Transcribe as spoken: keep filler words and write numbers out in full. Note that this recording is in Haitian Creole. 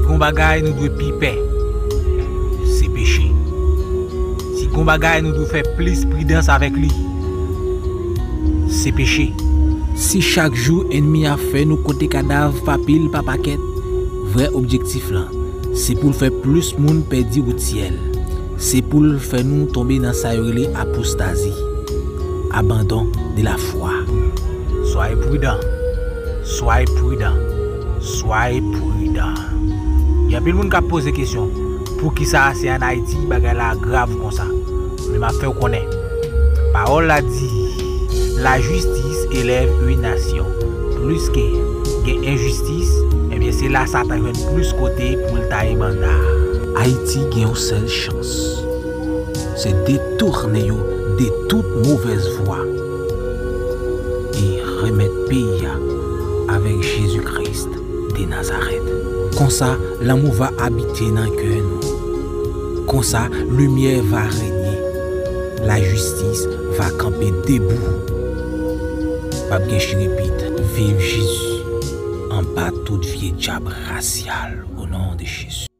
Gon bagay nou dwe pi pè, se peche. Si gon bagay nou dwe fè plis pridans avèk li, se peche. Si chak jou ènmi a fè nou konte kadav pa pil pa pakèt, vrè objektif lan, se pou l fè plis moun pèdi wout syèl. Se pou l fè nou tonbe nan sa yo rele apostazi, abandon de la foi. Soyez prudent, soyez prudent, soyez prudent. Gen anpil moun k ap poze kesyon, poukisa se ann Ayiti bagay la grav konsa? Men m ap fè w konnen, pawòl la di, la justice élève une nation. Plis ke gen enjistis, ebyen se la Satan jwenn plis kote pou l taye banda. Ayiti gen yon sèl chans, se detounen yo de tout movèz vwa e remèt peyi a avèk Jezi Kris de Nazarèt. Konsa, lanmou va abite nan kè nou. Konsa, limyè va renye. Lajistis va kanpe debou. P ap gen chirepit. Viv Jezi anba tout vye dyab rasyal, o non de Jezi.